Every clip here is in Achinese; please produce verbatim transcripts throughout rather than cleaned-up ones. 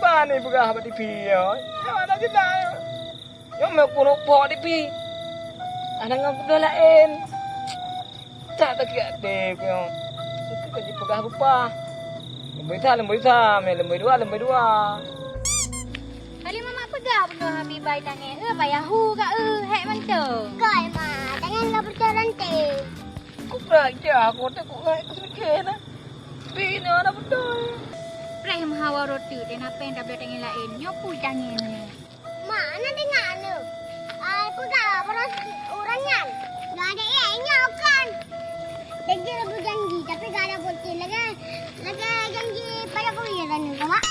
Ani peugah bak T V nyoe. Nyoe aneuk jeulaih. Nyoe meu keuneuk pok T V. Aneuk ngon keudroe laén. Tak sakét até ku nyoe. Sukôt ka jipeugah beupah. Leumboi sa, leumboi sa, meunan leumboi dua, leumboi dua. Kali mamak peugah bunoe Habibai tangé, eh, payah hu ka, eh, hék mantong. Kai ma, tangé ka peucah ranté. Ku prak jah, ku tak ku hai ku seuke na. Bina na beutôi. Preh meuhawa roti, teh na péng tablet tangé laén. Nyoe pui tangé nyoe. Mak, na deungoe nyoe. Ai, peugah baroe ureueng nyan. Nyoe adék nyoe kan. Janji lagèe janji, tapi gak ada bukti. Lagèe, lagèe janji pada kuya tadi, Mak.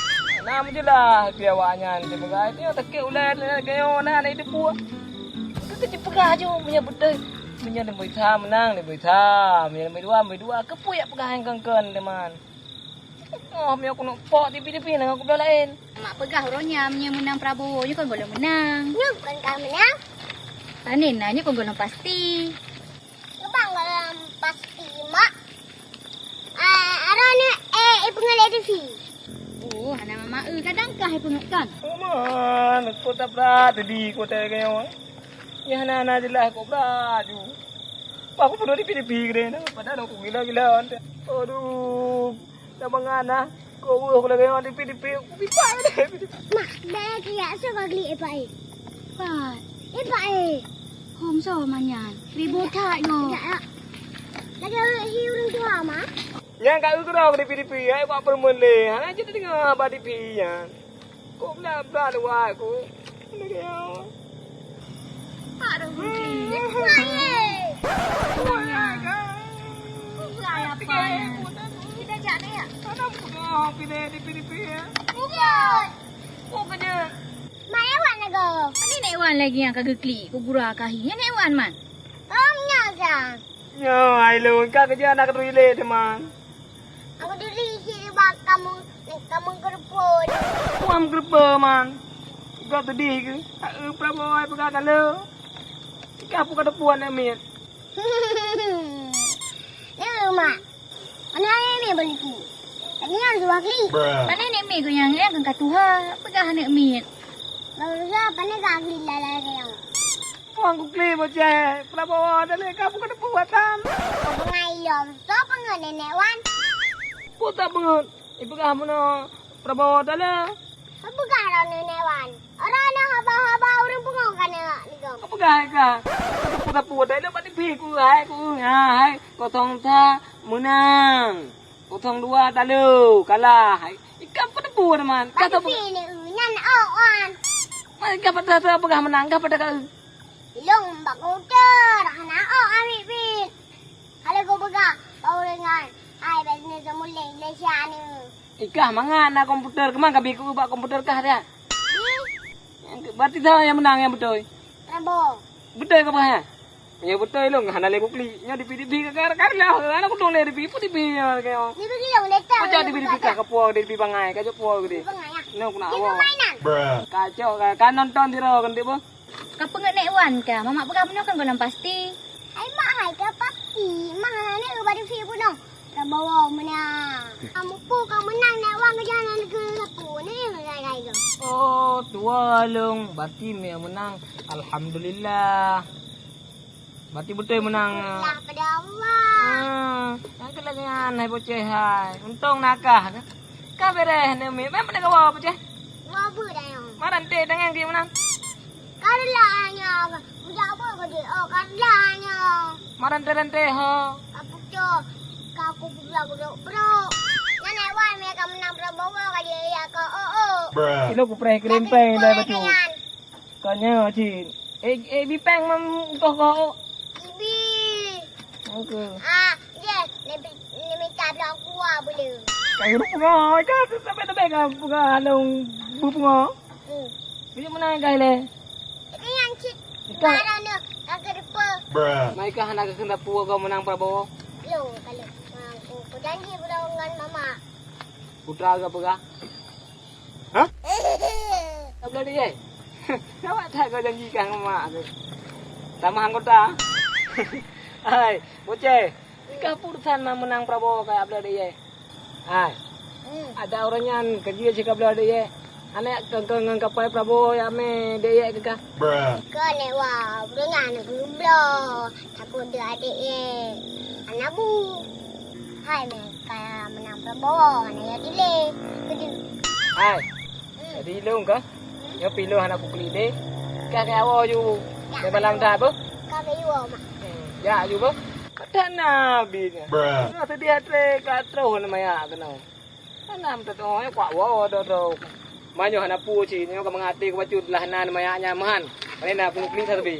Nah, meujeulaih keu awak nyan, dia peugah, "Nyoe sakét ulèe, lagèe nyoe na, na itu buah." Itu dipeugah aju, meunyoe beutôi. Meunyoe leumboi sa meunang, leumboi sa. Meunyoe leumboi dua, leumboi dua. Keupeue jak peugah nyan kon-kon, teman? Oh, meunyoe keuneuk pok T V-T V ngon keudroe laén. Mak peugah uroe nyan meunyoe meunang Prabowo, nyoe kon gohlom meunang. Nyoe kon ka meunang. Panen na, nyoe kon gohlom pasti. Nyoe ban gohlom pasti, Mak. Ah, aroe nyoe, eh, ipeungeuet lé T V. Oh, hana mama, eh, kadang kah ipeungeuet kan? Oh, man, kota brat tadi, kota kayong. Nyan hana-hana jeulaih kok brat ju. Wah, aku peuduek dipi-dipi keudeh na, padahai aku gila-gila. Aduh, dah mangat na. Kok weueh aku lagèe nyoe dipi-dipi, aku pipai deh. Mak, dah lagi yak so ka geli ipai. Pat. Ipai. Hom so manyan. Ribot that nyoe. Yak, yak. Lagèe hi ureueng tuha, Mak. Nyang ka eu keudroe dipi-dipi, hai bak peureumeun lé. Hana jeuet deungoe haba dipi nyan. Kok bla-bla luwat ku. Aduh, ya Allah. Aduh, Gusti. Wah, ye. Wah, ya. Bukan apa ya. Kita jak ni ya. Ada mudah pilih di Filipina. Bukan. Kok kerja? Mak Iwan lagoe. Ni Nek Wan lagi nyang ka geuklik, ku gura kahi. Nyan Nek Wan, Man. Om nyoe sa. Nyoe, hai lôn, ka keujeuet na keudroe ilée teuma. Aku diri isi bak kamu, kamu keureupeue. Kamu keureupeue, Man? Gob seudeh keu? Taeu Prabowo hai peugah ka lheueh. Ka peue ka teupeue aneuk miet? Lheueh, Mak. Aneuk miet bak liki. Tadi nyan suah klik. Pane aneuk miet geuh nyang, eh, ka tuha. Peugah aneuk miet. Baru tuha, pane ka klik lalai sayang. Puang kukli bocah, Prabowo dan ka bukan perbuatan. Pengayo, so pengen Nenek Wan. Kok tak pengen? Ipeugah meunoe Prabowo dan. Peugah lom Nenek Wan. Orang na haba-haba ureueng pungo ka na ligong. Peugah ka. Sapu-sapu dai lom bak T V ku hai ku. Ha hai, kosong sa meunang. Kosong dua talo kalah. Hai, ikam peuteupeue teuma. Ka T V ni, nyan oh wan. Mai ka pada peugah meunang, ka pada ka. Ilong bak komputer, hana oh ambil pin. Kalau kau peugah, kau dengan ai bisnes semulai Malaysia ni. Ikah mangat na komputer, keuman ka bi ku bak komputer kah dah? Berarti siapa yang menang yang betul? Prabowo. Betul ke bah? Ya betul long, hana lé kuklik. Nya dipi-dipi ka kar kar lah. Hana kudong lé dipi, pu dipi nya kau. Dipi long deh. Macam dipi-dipi kah ke puang, dipi bangai, ka jok puang gede. Bangai ya. No kena awak. Mainan. Kacau ka, ka nonton di ro kan dia bah. Ka peungeut Nek Wan ka, mamak peugah bunoe kan gohlom pasti. Hai mak hai ka pasti, mak hana neueu bak dipi bunoe. Prabowo meunang. Kamu pu ka meunang Nek Wan keujalan keu sapu ni gai-gai tu. Oh, tuwa long, berarti mie meunang. Alhamdulillah. Berarti beutôi meunang. Alhamdulillah pada Allah. Ah, nyang keu lagèe nyan hai boceh hai. Untông na kah. Ka bereh ni mi. Memang pada kawa boceh. Wa bu dah nyang. Maran teh dengan ki meunang. Karla nyoe, bujak apa kau di? Oh, karla nyoe. Maran teh-teh ho. Apa tu? Kau aku pula aku dok bro. Nyan Nek Wan mie ka meunang Prabowo ka di ya ka oh oh. Kilo ku preh kerempeng dah batu. Kau nyoe cit. Eh, eh, bipeng mam kau kau. Ibi. Oke. Ah, dia lebih lebih tak blok gua boleh. Kayu pungo, ka sampai lebih ka pungo along bu pungo. Hmm. Biji mana gai le? Itu yang cit. Ikan. Barang dia, kagak depa. Mai kah hana keukeuen dapur kau meunang Prabowo? Lo, kalau. Aku, aku janji pulang dengan mama. Putra ke apa kah? Hah? Ka bloe deh, eh? Gawat that kau janji kah ngon mak tu. Tamah anggota. Hai, boceh. Ka putusan meunang Prabowo ka bloe deh, eh? Hai. Hmm. Ada orang nyan kerja si ka bloe deh, eh? Aneuk keu, keu ngon kapai Prabowo ya mé dek yek keu kah? Keu aneuk wa, bunoe nyan aneuk geubloe, takot deuh adek yek. Hana bu. Hai mé ka meunang Prabowo, hana ya dilé. Keudeuh. Hai. Hmm. Jadi ilong kah? Nyoe pih ilong hana kuklik deh. Kah keu awak ju. Ya, malam dah beuh? Ka keu iwoe mak. Ya ju beuh. Kata nabi nya. Bruh. Sedih hati ka troh nama ya kena. Tanam teuteuoh nyoe kuak woe droe-droe. Meunyoe hana peue cit nyoe ka meungaté kubacut lah na manyak nyan meuhan. Pane na keuneuk klik sabe.